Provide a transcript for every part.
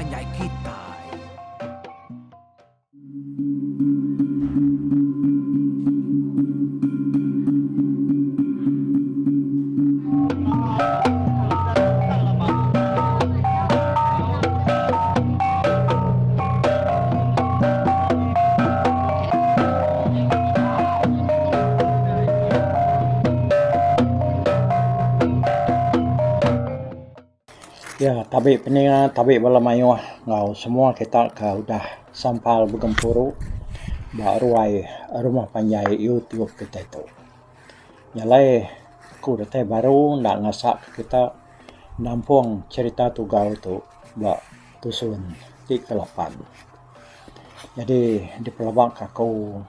panjai kitai. Ya tabi peninga tabi bala mayuh enggau semua kita ke udah sampal begempuru ba ruai rumah panjai YouTube kitai tu. Nya alai aku datai baru enda ngasa kita nampung cherita tugau tu ba tusun ti ke lapan. Nyadi dipelaba ka aku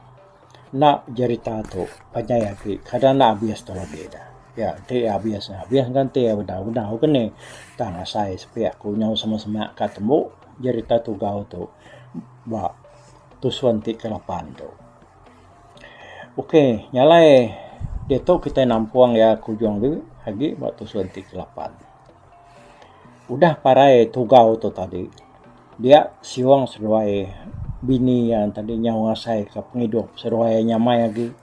enda jerita tu panjai agi kada enda abis tu lagi dah. Ya enti iya abis abis ga enti iya bedau bedau ke nih tang asai sepi aku nyau sema sema ka tembu jerita tugau tu ba tusun ti ke lapan tu. Ok nya alai diatu kitai nampung iya ke ujung agi ba tusun ti ke lapan. Udah parai tugau tu tadi dia siong seduai bini iya tadi nyau ngasai ka pengidup seduai nyamai agi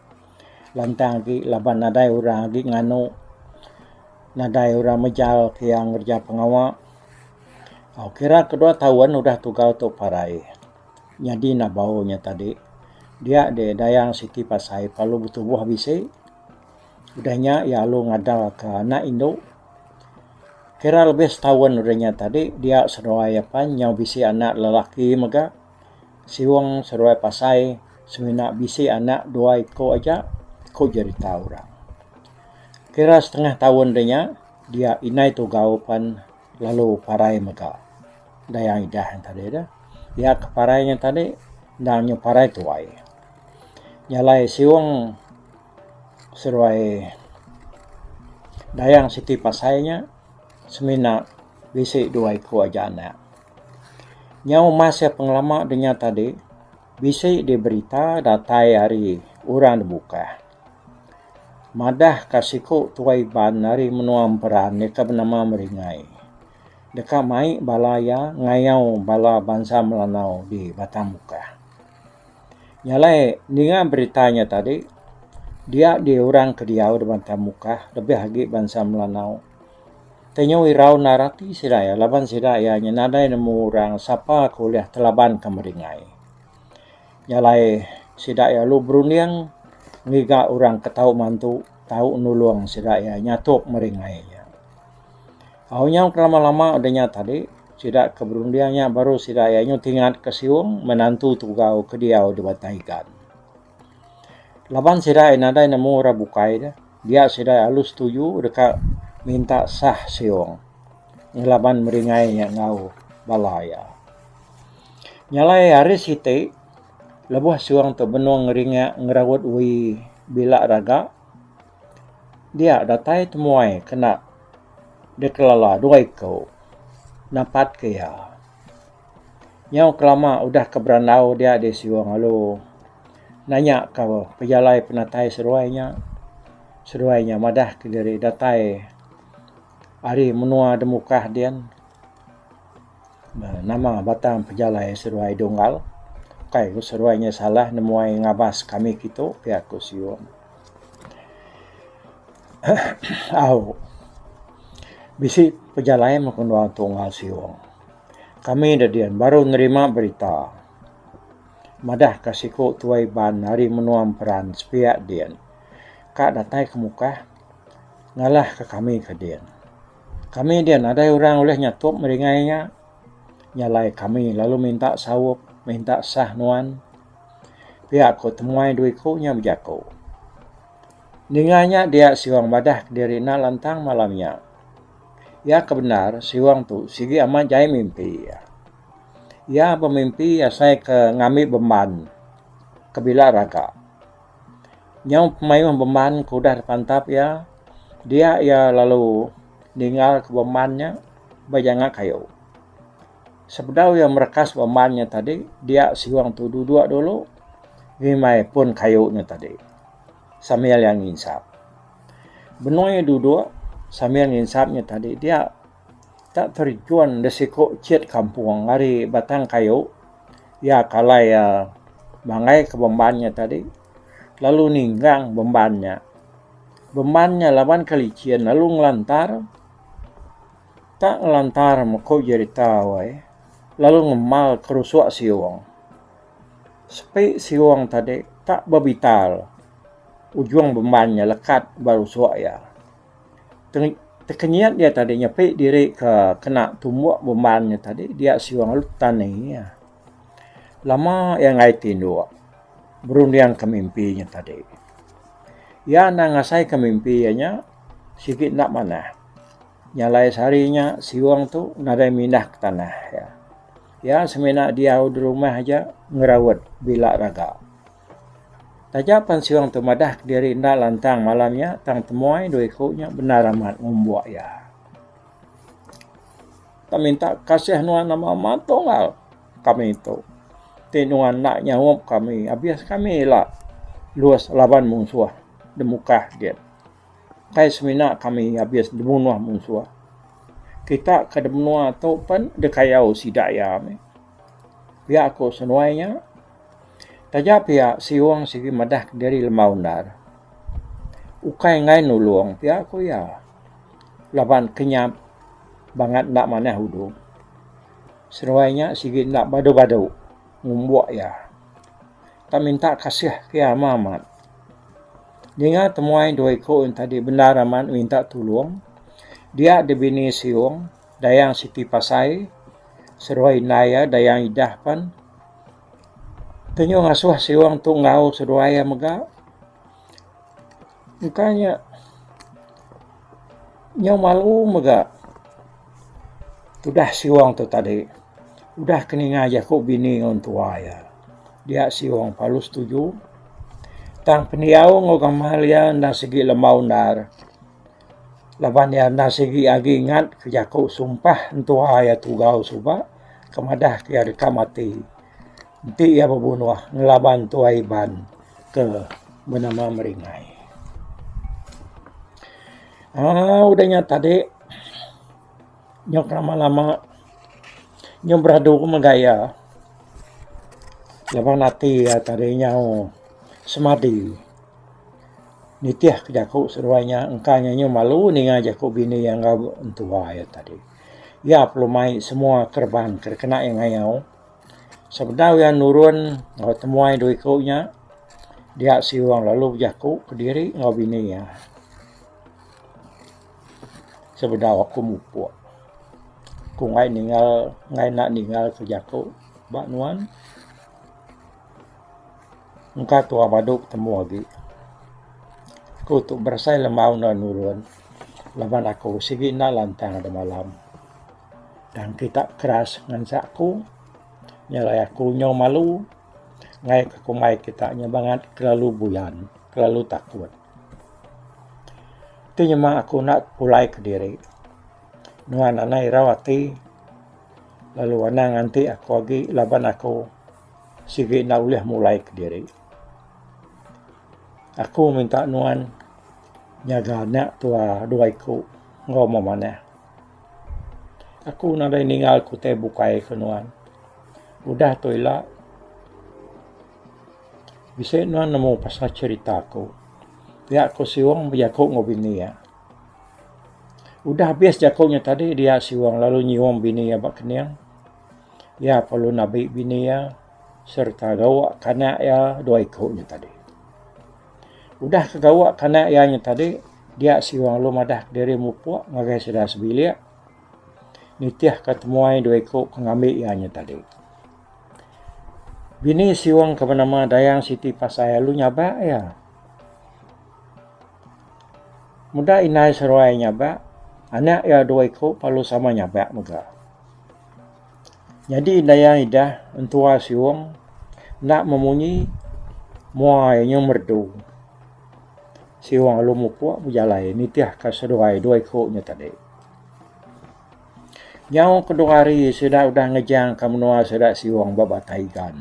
lantang agi laban nadai orang agi nganu nadai orang mejal ke iya ngereja pengawa. Kira ke dua taun udah tugau tu parai nyadi nabau nya tadi dia deh dayang siti pasai perlu betubuh bisi. Udah nya iya lalu ngada ka anak indu. Kira lebih setaun udah nya tadi dia seduai iya pan nyau bisi anak lelaki mega. Siung seduai pasai semina bisi anak dua iku aja ku jerita orang. Kira setengah taun udah nya dia indai tugau pan lalu parai mega. Dayang Idah tadi tu. Iya ke parai nya tadi endang nyau parai tuai. Nya alai siung. Seruai dayang siti pasai nya semina bisi dua iku aja anak. Nyau mas iya pengelama de nya tadi bisi diberita datai ari orang da bukah. Madah ka siku tuai Iban ari menua Emperan deka benama Meringai deka mai bala iya ngayau bala bansa Melanau di Batang Mukah. Nya alai ninga berita nya tadi dia di orang ke diau da Batang Mukah lebih agi bansa Melanau ti nyau irau endar ati sida iya laban sida iya nya nadai nemu orang sapa ke ulih telaban ke Meringai. Nya alai sida iya lalu berunding ngiga orang ke tau mantu tau nulung sida iya nyatup Meringai nya. Au nyau ke lama lama udah nya tadi sida ke berunding nya baru sida iya nyau tingat ke siung menantu tugau ke diau di Batang Igan. Laban sida iya nadai nemu orang bukai deh dia sida iya lalu setuju deka minta sah siung ngelaban meringai nya enggau bala iya. Nya alai hari siti lebuh siung tu benung ngeringa ngeraut wi bila raga dia datai temuai kena Dikelala dua iku napat ke iya. Nyau kelama udah ke berandau dia di siung lalu nanya ka pejalai penatai seduai nya. Seduai nya madah kediri datai ari menua da Mukah din. Nama batang pejalai seduai dunggal. Ukai ku seduai nya salah nemuai ngabas kami kitu pia ku siung. Au bisi pejalai meh menua tunggal siung. Kami da dian baru nerima berita madah ka siku tuai Iban ari menua Emperan sepiak din ka datai ke Mukah ngalah ka kami ke din. Kami dia nadai orang ulih nyatup meringai nya. Nya alai kami lalu minta saup, minta sah nuan. Pia ku temuai dua iku nya bejaku. Ninga nya dia Siong madah kediri enda lantang malam nya. Iya ke bendar Siong tu sigi amat jai mimpi iya. Iya bemimpi asai ke ngambi bemban ke bila raga. Nyau pemayuh bemban ke udah dipantap iya, dia iya lalu ninggalka bemban nya ba janga kayu. Sebedau iya merekas bemban nya tadi, dia siung tu duduk dulu ngimbai pun kayu nya tadi sambil iya nginsap. Benung iya duduk sambil nginsap nya tadi dia. Tak terjun da siku chit kampung ari Batang Kayu iya ke alai iya manggai ke bemban nya tadi lalu ninggang bemban nya. Bemban nya laban ke licin lalu ngelantar. Tak ngelantar meko jerita weh lalu ngemal kerusuk siung. Sepi siung tadi tak bebital ujung bemban nya lekat ba rusuk iya. Tekenyit iya tadi nyepi diri ke kena tumbuk bemban nya tadi dia siung lalu tani iya. Lama iya enggai tinduk berunding ke mimpi nya tadi. Iya anang ngasai ke mimpi iya nya sigi enda manah. Nya alai sehari nya siung tu nadai mindah ke tanah iya. Iya semina diau di rumah aja ngeraut bila raga. Taja pan Siong tu madah kediri enda lantang malam nya tang temuai dua iku nya bendar amat ngumbuk iya. Tak minta kasih nuan nama amat tunggal kami tu. Ti nuan enda nyaup kami abis kami ila lus laban munsuh da mukah gin. Kai semina kami abis dibunuh munsuh. Kita ke da menua tu pen dikayau sida iya mih. Pia ku senuai nya. Taja pia Siong sigi madah kediri lembau endar. Ukai enggai nulung pia ku iya laban kenyap bangat enda manah udu. Seduai nya sigi enda badu-badu ngumbuk iya. Tak minta kasih ke iya amat amat. Ninga temuai dua iku yen tadi bendar amat minta tulung dia dibini Siong Dayang Siti Pasai seduai indai iya Dayang Idah pen. Tenyu ngasuh siung tu enggau seduai iya mega. Engka nya nyau malu mega tudah siung tu tadi udah ke ninga jaku bini enggau entua iya. Dia siung lalu setuju tang pendiau enggau gamal iya enda sigi lembau endar. Laban iya enda sigi agi ingat ke jaku sumpah entua iya tugau suba. Ke madah ke iya deka mati enti iya bebunuh ngelaban tuai Iban ke benama Meringai. Aaa udah nya tadi nyau ke lama lama nyau beradu mega iya laban ati iya tadi nyau semadi nitih ke jaku seduai nya engka nya nyau malu ninga jaku bini iya enggau entua iya tadi. Iya perlu mai semua kereban ke dikena iya ngayau. Sebedau iya nurun enggau temuai dua iku nya, dia Siong lalu bejaku kediri enggau bini iya. Sebedau aku mupuk, aku enggai ninggal enggai enda ninggal ke jaku ba nuan. Engka tua badu betemu agi. Aku tu berasai lembau enda nurun laban aku sigi enda lantang da malam. Tang kita keras ngansak aku nya alai aku nyau malu ngaih ka kumbai kita nya bangat kelalu buyan kelalu takut. Ti nyema aku enda pulai kediri nuan anang irau ati lalu anang nganti aku agi laban aku. Sigi enda ulih mulai kediri. Aku minta nuan nyaga anak tua dua iku enggau meh manah. Aku nadai ninggal ke utai bukai ke nuan. Udah tu ila bisi nuan nemu pasal cherita aku. Pia ku Siong bejaku enggau bini iya. Udah abis jaku nya tadi dia Siong lalu nyium bini iya ba kening. Iya perlu nabi bini iya sereta gawa ke anak iya dua iku nya tadi. Udah ke gawa ke anak iya nya tadi, dia siwa lalu madah kediri mupuk ngagai sida sebilik nitihka temuai dua iku ke ngambi iya nya tadi. Bini siwang ke benama Dayang Siti Pasai lalu nyabak iya. Meda indai seruai nyabak, anak iya dua iku perlu sama nyabak mega. Nyadi Dayang Idah entua Siung enda memunyi mua iya nyau merdu. Siung lalu mupuk bejalai nitihka seduai dua iku nya tadi. Nyau kedua hari sida udah ngejangka menua sida Siung ba Batang Igan.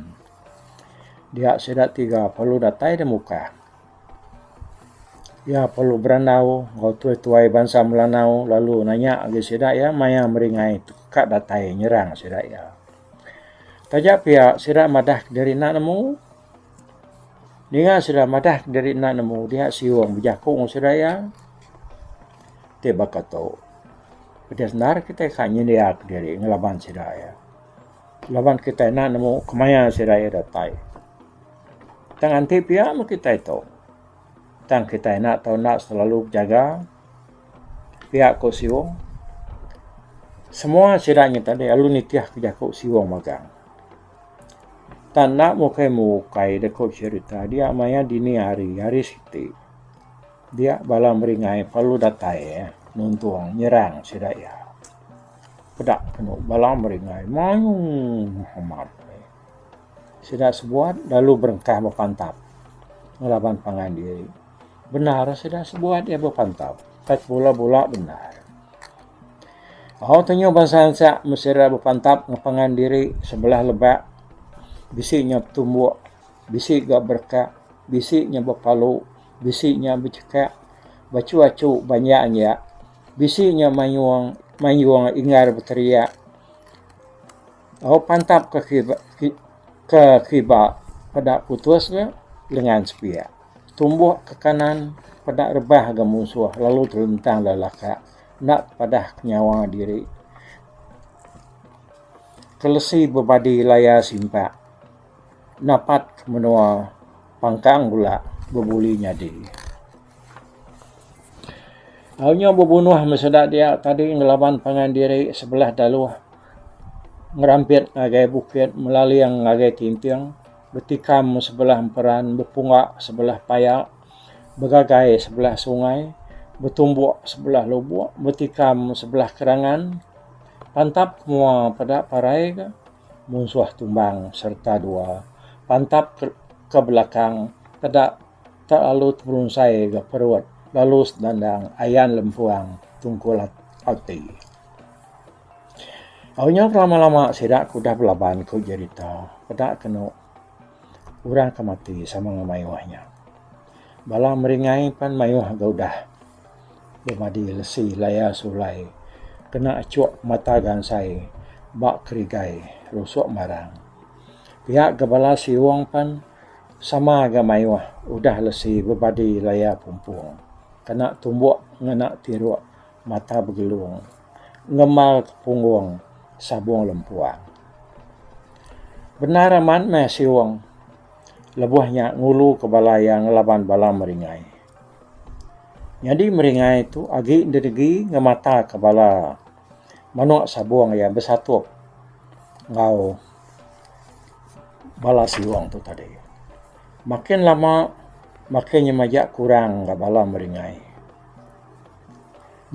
Dia sida tiga perlu datai da Mukah. Iya perlu berandau enggau tuai-tuai bansa Melanau lalu nanya agi sida iya maya meringai ka datai nyerang sida iya. Taja pia sida madah diri enda nemu. Ninga sida madah diri enda nemu dia siung bejaku enggau sida iya ti baka tu. Pedis endar kitai ka nyendia kediri ngelaban sida iya. Laban kitai enda nemu kemaya sida iya datai. Tang enti pia meh kitai tu. Tang kitai enda tau enda selalu bejaga pia ku Siong. Semua sida nya tadi lalu nitih ke jaku Siong magang. Tang enda mukai mukai da ku cherita dia maya dini hari, hari siti dia bala meringai perlu datai nuntung nyerang sida iya. Peda kenu bala meringai mayuh amat. Sida sebuat lalu berengkah bepantap ngelaban pangan diri. Bendar sida sebuat iya bepantap kai bula-bula bendar. Au tenyu bansa ansa mesira bepantap ngan pangan diri sebelah lebak bisi nya betumbuk, bisi ga berekak, bisi nya bepalu, bisi nya bechekak, beachu-achu banyak-anyak, bisi nya mayung mayung inggar beteriak. Au pantap ke ke kiba peda putus ga lengan sepiak. Tumbuk ke kanan peda rebah ga munsuh lalu telentang lelakak enda padah ke nyawa diri. Kelesi bebadi laya simpak napat ke menua pangkang bula bebuli nyadi. Au nyau bebunuh meh sida dia tadi ngelaban pangan diri sebelah daluh ngerampit ngagai bukit melaling ngagai tinting betikam sebelah emperan bepunga sebelah paya begagai sebelah sungai betumbuk sebelah lubok betikam sebelah kerangan pantap ke mua peda parai ka munsuh tumbang sereta dua pantap ke belakang peda Tak lalu teberunsai ga perut lalu sedandang ayan lempuang tungkul ati. Au nyau kelama-lama sida ke udah belaban ku jerita peda kenu orang ke mati sama enggau mayuh nya. Bala meringai pan mayuh ga udah bemadi lesi laya sulai kena achuk mata gansai ba kerigai rusuk marang. Pia ga bala siung pan Sama ga mayuh udah lesi bebadi laya pumpung kena tumbuk ngena tiruk mata begelung ngemal ke punggung sabung lempuang. Bendar amat meh siung lebuh nya ngulu ke bala iya ngelaban bala meringai. Nyadi meringai tu agi didegi ngemata ke bala manuk sabung iya besatup enggau Bala siung tu tadi. Makin lama makin nya majak kurang ga bala meringai.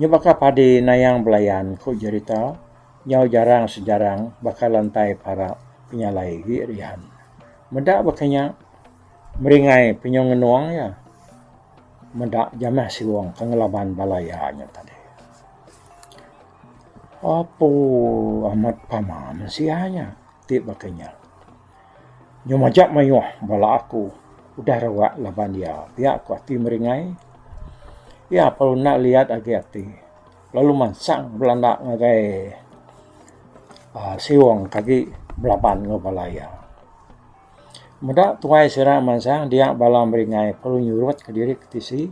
Nya baka padi nayang belayan ku jerita nyau jarang sejarang baka lantai para penyalai agi rian. Meda baka nya meringai penyau ngenung iya meda jamah siung ke ngelaban bala iya nya tadi. Apu amat pama mensia nya. Ti baka nya. Nyau majak mayuh bala aku udah rawak laban iya pia ku ati meringai. Iya perlu enda liat agi ati lalu mansang belanda ngagai uhh siung ke agi belaban enggau bala iya. Meda tuai sira mansang dia bala meringai perlu nyurut kediri ke tisi.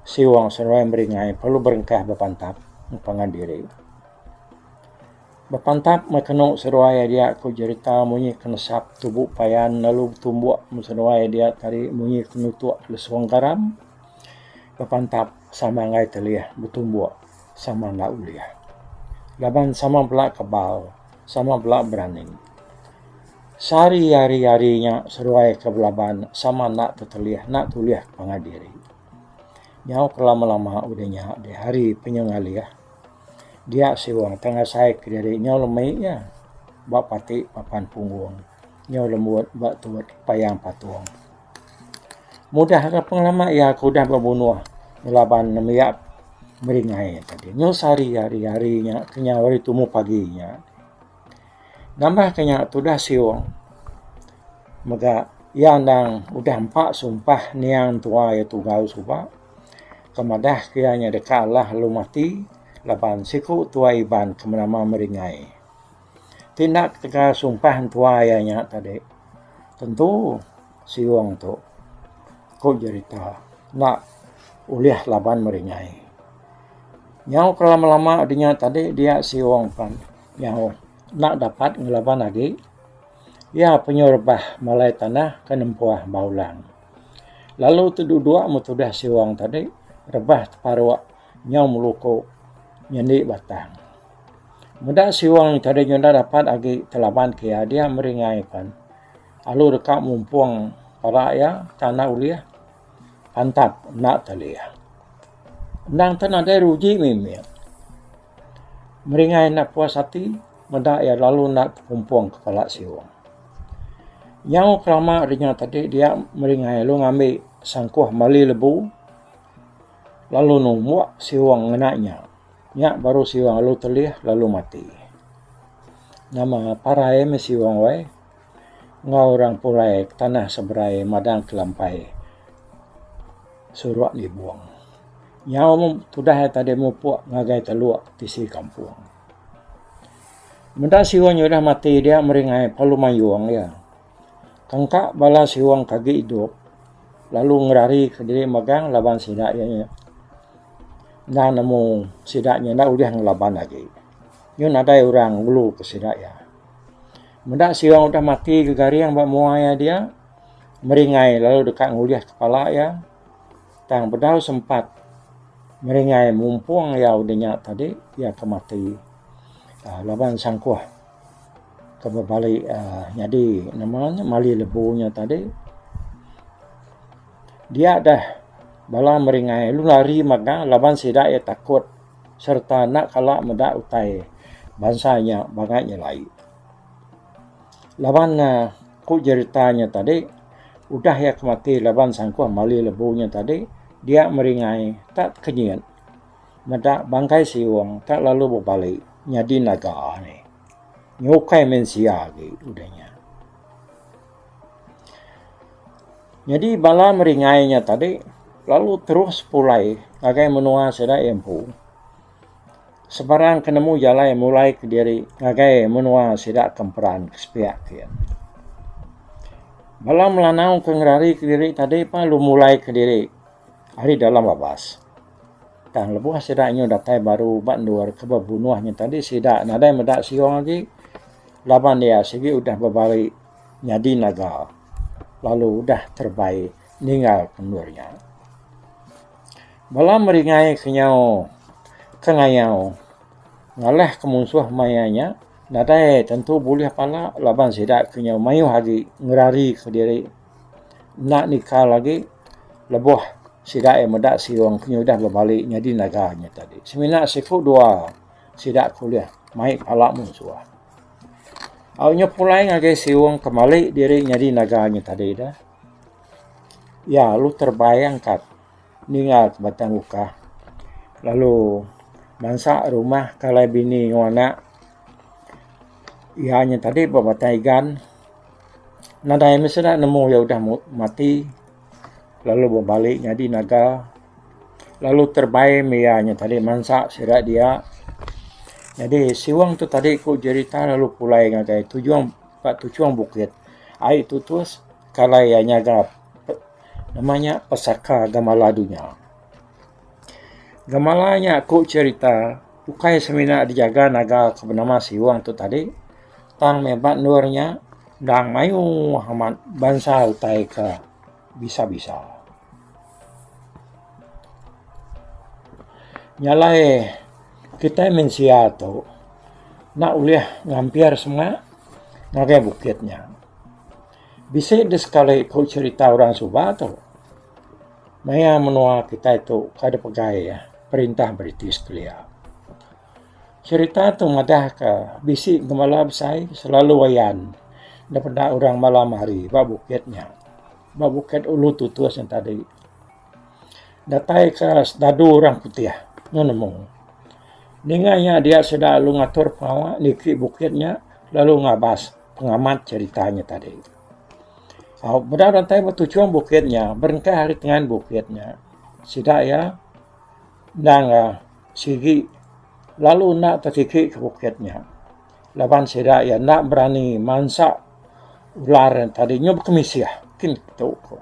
Siung seruai meringai perlu berengkah bepantap pangan diri. Bepantap meh kenu seduai dia ku jerita munyi ke nesap tubu payan lalu betumbuk meh seduai dia tadi munyi ke nutuk lesung garam. Bepantap sama enggai telih betumbuk sama enda ulih. Laban sama bela kebal sama bela berani. Sehari hari hari nya seduai ke belaban sama enda tetelih enda tulih pangan diri. Nyau ke lama lama udah nya deh hari penyengalih. Dia siung tang asai kediri nyau lemi iya ba pati papan punggung nyau lembut ba tuut payang patung. Mudah ga pengelama iya ke udah bebunuh ngelaban nembiak meringai tadi nyau sehari hari hari nya kenyau ari tumu pagi nya. Nambah ke nya tudah siung mega. Iya endang udah empa sumpah niang entua iya tunggal suba ke madah ke iya nya deka alah lalu mati laban siku tuai Iban ke benama Meringai. Ti enda ketegal sumpah entua iya nya tadi tentu Siong tu ku jerita enda ulih laban Meringai. Nyau ke lama-lama dinya tadi dia Siong pan nyau enda dapat ngelaban agi. Iya penyu rebah malai tanah ke nempuah ba ulang. Lalu ti duduk meh tudah Siong tadi rebah teparuk nyau meluku nyendi batang. Meda Siong tadi nyau enda dapat agi telaban ke iya dia meringai pan alu deka mumpung pala iya tang enda ulih pantap enda telih. Endang te nadai ruji mimit. Meringai enda puas ati meda iya lalu enda tepumpung kepala siung. Nyau kelama rinya tadi dia meringai lalu ngambi sangkuh mali lebu lalu numbuk siung ngena nya. Nya baru siung lalu telih lalu mati. Nama parai meh siung weh enggau orang pulai ke tanah seberai madang kelampai suruk nibung. Nyau meh tudah iya tadi mupuk ngagai teluk tisi kampung. Meda siung nya udah mati dia meringai perlu mayung iya. Kengka bala siung ke agi idup lalu ngerari ke diri megang laban sida iya nya enda nemu sida nya enda ulih ngelaban agi. Nyu nadai orang ngulu ke sida iya. Meda siung udah mati gegaring ba mua iya dia meringai lalu deka ngulih kepala iya. Tang bedau sempat meringai mumpung iya udah nya tadi iya ke mati uhh laban sangkuh ke bebali uhh nyadi nama nya mali lebu nya tadi. Dia deh bala meringai lalu lari mega laban sida iya takut sereta enda kala meda utai bansa nya bangat nyelai. Laban ne ku jerita nya tadi udah iya ke mati laban sangkuh mali lebu nya tadi dia meringai tak tekenyit meda bangkai siung tak lalu bebali nyadi naga ne nyukai mensia agi udah nya. Nyadi bala meringai nya tadi lalu terus pulai ngagai menua sida iya empu. Sebarang ke nemu jalai mulai kediri ngagai menua sida ke emperan ke sepiak kiye. Bala Melanau ke ngerari kediri tadi pun lalu mulai kediri ari dalam babas. Tang lebuh sida nyu datai baru ba endur ke bebunuh nya tadi sida nadai meda siung agi laban iya sigi udah bebali nyadi naga lalu udah terebai ninggal ke endur nya. Bala meringai ke nyau ke ngayau ngalah ke munsuh maya nya nadai tentu bulih pala laban sida ke nyau mayuh agi ngerari ke diri enda nikal agi lebuh sida iya meda siung ke nyudah bebali nyadi naga nya tadi. Semina siku dua sida ke ulih mai pala munsuh. Au nya pulai ngagai siung ke mali diri nyadi naga nya tadi dah. Iya lalu terebai angkat. Ninga ke Batang Mukah lalu bansa rumah ke alai bini enggau anak iya nya tadi ba Batang Igan nadai meh sida nemu iya udah mati lalu bebali nyadi naga lalu terebai meh iya nya tadi mansa sida dia. Nyadi siwang tu tadi ku jerita lalu pulai ngagai tujung ba tuchung bukit ai tutus ke alai iya nyaga. Nama nya pesaka Gemala Dunya. Gemala nya ku cherita ukai semina dijaga naga ke benama Siwang tu tadi tang meh ba endur nya endang mayuh amat bansa utai ke bisa-bisa. Nya alai kitai mensia tu enda ulih ngampir semua ngagai bukit nya. Bisi deh sekali ku cherita orang suba tu. Maya menua kitai tu ka deh pegai perintah British kelia. Cherita tu madah ka bisi gembala besai selalu ayan da peda orang malam hari ba bukit nya. Ba bukit Ulu Tutus nya tadi. Datai ka sedadu orang putih nyu nemu. Ninga iya dia sida lalu ngatur pengawa niki bukit nya lalu ngabas. Pengamat cherita nya tadi. Au meda datai ba tuchung bukit nya berengkah ari tengan bukit nya sida iya endang sigi lalu enda tetiki ke bukit nya laban sida iya enda berani mansa ular nya tadi nyau bekemisih kin tu ko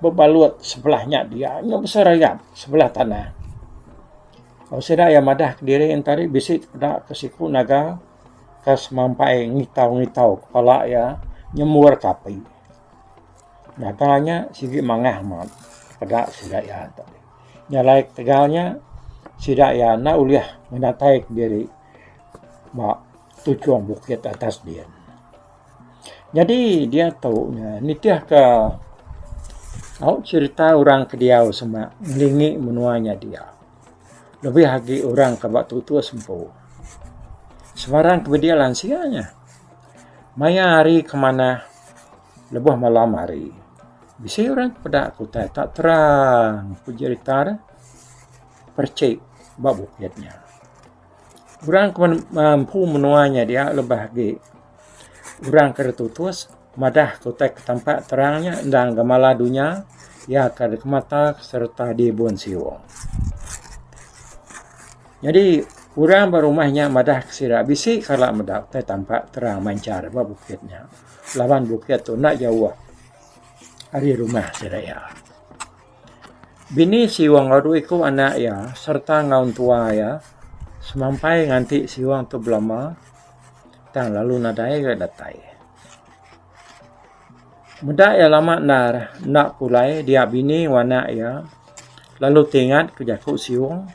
bebalut sebelah nya dia nyau beserayap sebelah tanah. Sida iya madah kediri enti tadi bisi peda ke siku naga. Ka semampai ngitau-ngitau kepala iya nyembur ke api. Naga nya sigi mangah amat peda sida iya tu. Nya alai ketegal nya sida iya enda ulih ngenatai kediri ba tuchung bukit atas din. Nyadi diatu nya nitih ka au cherita orang ke diau sema ngelingi menua nya dia. Lebih agi orang ke ba tutus empu. Sebarang ke bedia lansia nya. Maya hari ke manah lebuh malam hari bisi orang peda ke utai tak terang ku jerita ne perchik ba bukit nya. Orang ke empu menua nya dia lebih agi orang ke ditutus madah ke utai ke tampak terang nya endang gemala dunya iya ke dikemata sereta diibun siung. Nyadi orang ba rumah nya madah ke sida bisi kala meda utai tampak terang manchar ba bukit nya laban bukit tu enda jauh ari rumah sida iya. Bini Siung enggau dua iku anak iya sereta enggau entua iya semampai nganti Siung tu belama tang lalu nadai ga datai. Meda iya lama endar enda pulai dia bini enggau anak iya lalu ti ingat ke jaku Siung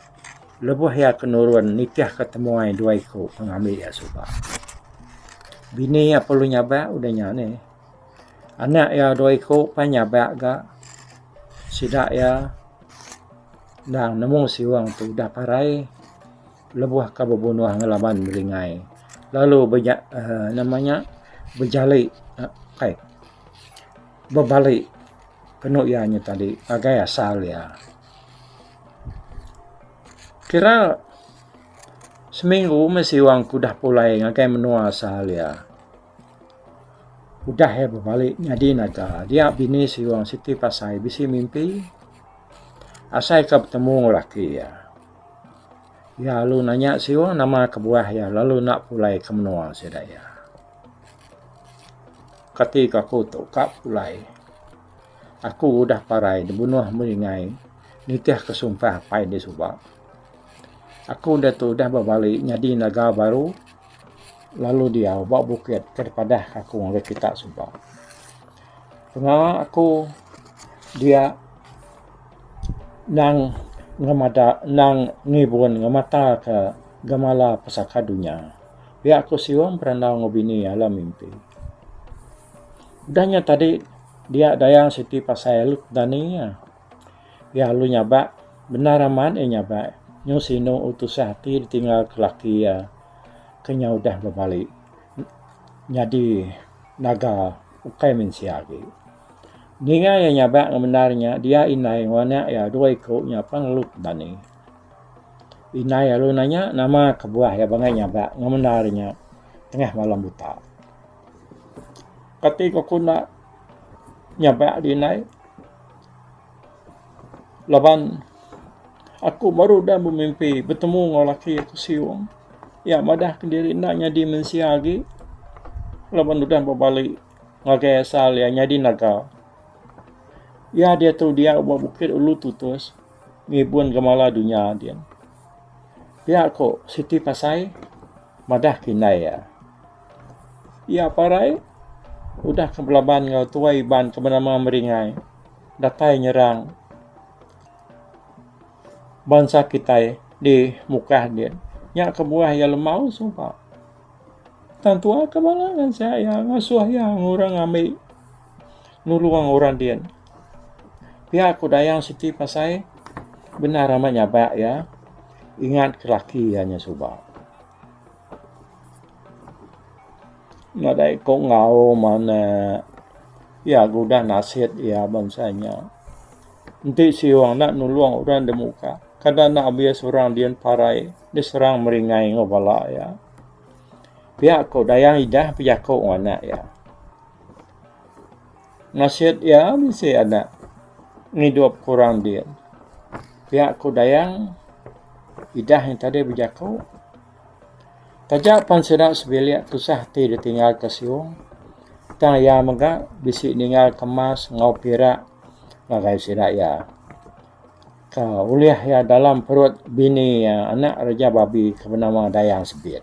lebuh iya ke nurun nitihka temuai dua iku pengambi iya suba. Bini iya perlu nyabak udah nya nih. Anak iya dua iku pan nyabak ga sida iya endang nemu siwang tu udah parai lebuh ka bebunuh ngelaban Meringai lalu beja uhh nama nya bejali kai bebali kenu iya nya tadi ngagai asal iya. Kira seminggu meh siwang ke udah pulai ngagai menua asal iya. Udah iya bebali nyadi naga dia bini siwang siti pasai bisi mimpi asai ka betemu enggau laki iya. Iya lalu nanya siwang nama kebuah iya lalu enda pulai ke menua sida iya. Kati ka aku tu ka pulai. Aku udah parai dibunuh meringai nitih ke sumpah apai di suba. Aku diatu udah bebali nyadi naga baru. Lalu diau ba bukit ke dipadah aku ngagai kita suba. Pengawa aku dia nang ngemada nang ngibun ngemata ka gemala pesaka dunya. Pia ku Siong berandau enggau bini iya alam mimpi. Udah nya tadi dia dayang siti pasai lalu dani iya. Iya lalu nyabak bendar amat iya nyabak nyau sinu tusah ati ditinggal ke laki iya. Ke nya udah bebali nyadi naga ukai mensia agi. Ninga iya nyabak ngemendar nya dia indai enggau anak iya dua iku nya pan lalu dani. Indai lalu nanya nama kebuah iya bangai nyabak ngemendar nya tengah malam buta. Kati ku aku enda nyabak di indai. Laban aku baru udah bemimpi betemu enggau laki aku siung. Iya madah kediri enda nyadi mensia agi laban udah bebali ngagai asal iya nyadi naga. Iya diatu diau ba Bukit Ulu Tutus ngibun gemala dunya din. Pia ku siti pasai madah ke indai iya. Iya parai udah ke belaban enggau tuai Iban ke benama Meringai datai nyerang bansa kitai di Mukah din. Nya kebuah iya lemau suba. Tang tua ke bala ngansah iya ngasuh iya ngurang ngambi nulung orang din. Pia ku dayang siti pasai bendar amat nyabak iya ingat ke laki iya nya suba. Nadai ko enggau manah iya ga udah nasit iya bansa nya. Enti siung enda nulung orang da muka kada enda abis orang din parai diserang meringai enggau bala iya. Pia ko Dayang Idah bejaku enggau anak iya. Nasit iya bisi anak ngidup ke orang din. Pia ku Dayang Idah nya tadi bejaku. Taja pan sida sebilik tusah ti ditinggalka Siung tang iya mega bisi ninggalka emas enggau pirak ngagai sida iya. Ke ulih iya dalam perut bini iya anak Raja Babi ke benama Dayang Sebit.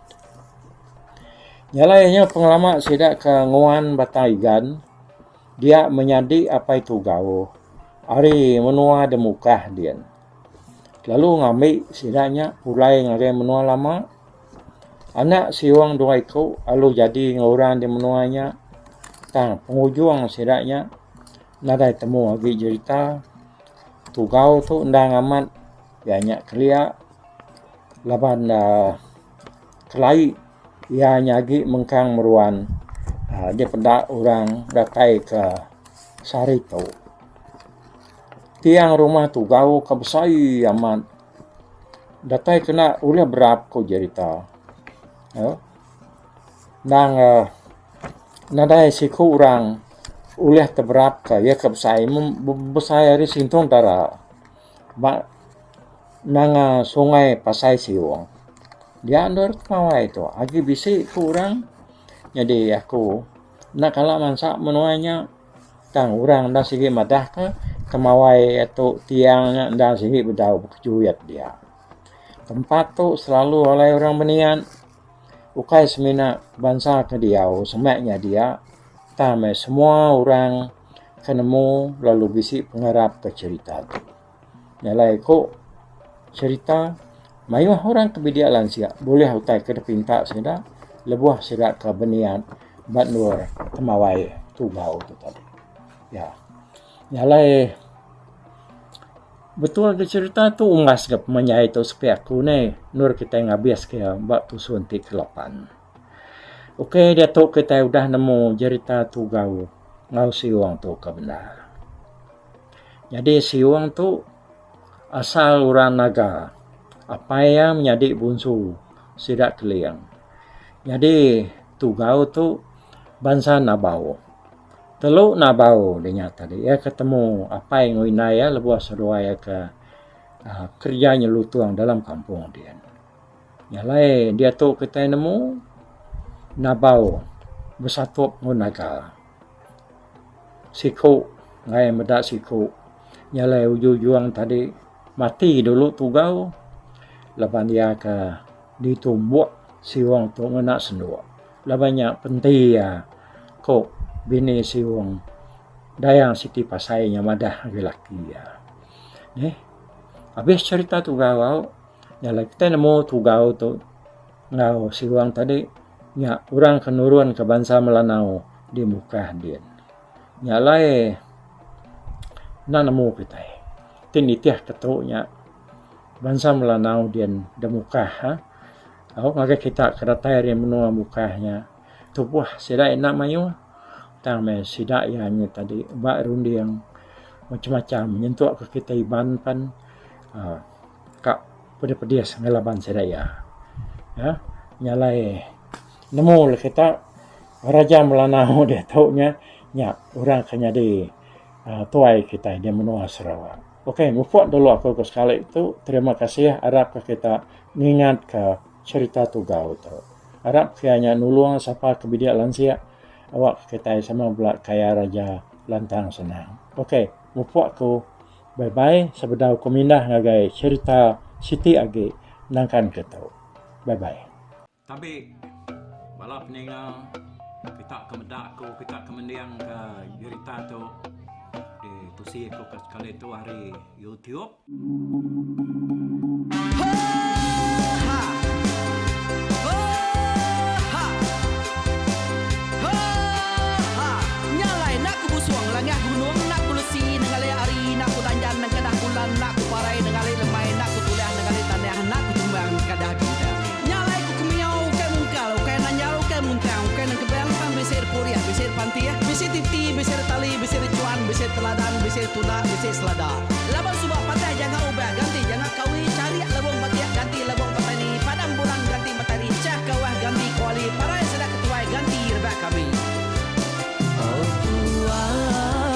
Nya alai nya pengelama sida ke nguan Batang Igan dia menyadi Apai Tugau ari menua Demukah din. Lalu ngambi sida nya pulai ngagai menua lama. Anak siung dua iku lalu jadi enggau orang di menua nya tang pengujung sida nya nadai temu agi jerita. Tugau tu endang amat iya nya kelia laban uhh Kelai iya nya agi mengkang meruan uhh dipeda orang datai ke sehari tu. Tiang rumah tugau ke besai amat datai kena ulih berap ku jerita uhh endang uhh nadai siku orang ulih teberap ka iya ke besai meh besai ari Sintong Dara ba Nanga sungai Pasai Siung. Dia endur pengawai tu agi bisi ku orang nyadi aku enda kala mansa menua nya tang orang enda sigi madah ka temawai tu tiang nya enda sigi bedau bekejuit dia. Tempat tu selalu alai orang benian ukai semina bansa ke diau semak nya dia tang meh semua orang ke nemu lalu bisi pengarap ke cherita tu. Nya alai ku cherita mayuh orang ke bidik lansik bulih utai ke dipinta sida lebuh sida ke beniat ba endur temawai tugau tu tadi. Ya. Nya alai betul ke cherita tu umbas ga pemanjai tu sepi aku neh endur kitai ngabis ke ba tusun ti ke lapan. Okey diatu kitai udah nemu jerita tugau enggau siung tu ke bendar. Nyadi siung tu asal orang Naga. Apai iya menyadi bunsu sida Keling. Nyadi Tugau tu bansa Nabau. Telu Nabau dinya tadi iya ke temu apai enggau indai iya lebuh seduai iya ke uhh kereja nyelutung dalam kampung din. Nya alai diatu kitai nemu Nabau besatup enggau Naga. Siku ngagai meda siku nya alai ujung ujung tadi mati dulu tugau laban iya ke ditumbuk siung tu ngena senduk laban nya penti iya ku bini siung Dayang Siti Pasai nya madah ngagai laki iya. Neh abis cherita tugau au nya alai kitai nemu tugau tu enggau siung tadi nya orang ke nurun ke bansa Melanau. Di Mukah din. Nya alai enda nemu kitai ti nitih ke tu nya bansa Melanau din da Mukah uhh au ngagai kita ke datai ari menua Mukah nya tubuh sida enda mayuh tang meh sida iya nya tadi ba runding macam macam nyentuk ke kitai Iban pan uhh ka pedis pedis ngelaban sida iya. Uhh nya alai nemu le kita. Raja Melanau diatu nya nya orang ke nyadi uhh tuai kitai di menua Sarawak. Ok mupuk dulu aku ke sekali tu terima kasih arap ka kita ngingat ka cherita tugau tu. Arap ka iya nya nulung sapa ke bidik lansik awak ka kitai sama bela kaya raja lantang senang. Ok mupuk aku bye bye sebedau ku mindah ngagai cherita siti agi nangkan ke tu. Bye bye. Tabi bala peninga kita ke meda aku kita ke mending ke jerita tu ditusi aku ke sekali tu ari YouTube. Nya alai ku kemiau ukai mungkal, ukai nanjal, ukai muntang, ukai nengkebang tang bisi repurih, bisi repantih, bisi titi, bisi retali, bisi rechuan, bisi teladan, bisi tunda, bisi selada. Laban suba patah janga ubah ganti janga kawi, charik lebung batik ganti lebung petani, padam bulan ganti matari, chah kawah ganti kuali, parai sida ketuai ganti rebak kami. Oh tuai.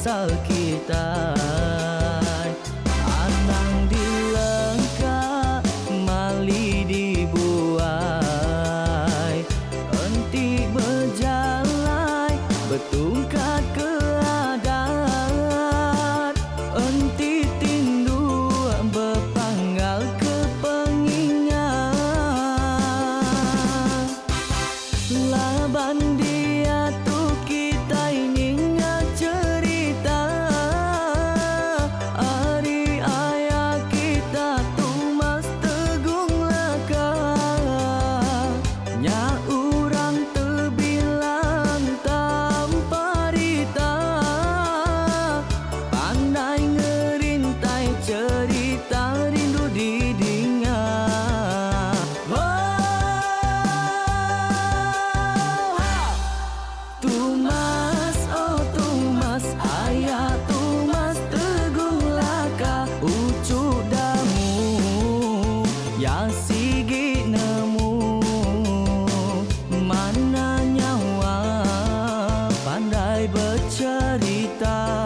asal kitai. Anang dilengka mali dibuai. Enti bejalai betungkat ke adat. Enti tinduk bepanggal ke pengingat. Laban diatu kitai ninga cherita ari aya kita Tumas Tegung Laka. Nya orang tebilang tampa rita pandai ngerintai cherita rindu didinga. Oh, Tumas, oh Tumas, aya Tumas Tegung Laka, uchu Damu, ya sigi nemu, mana nyawa pandai becerita.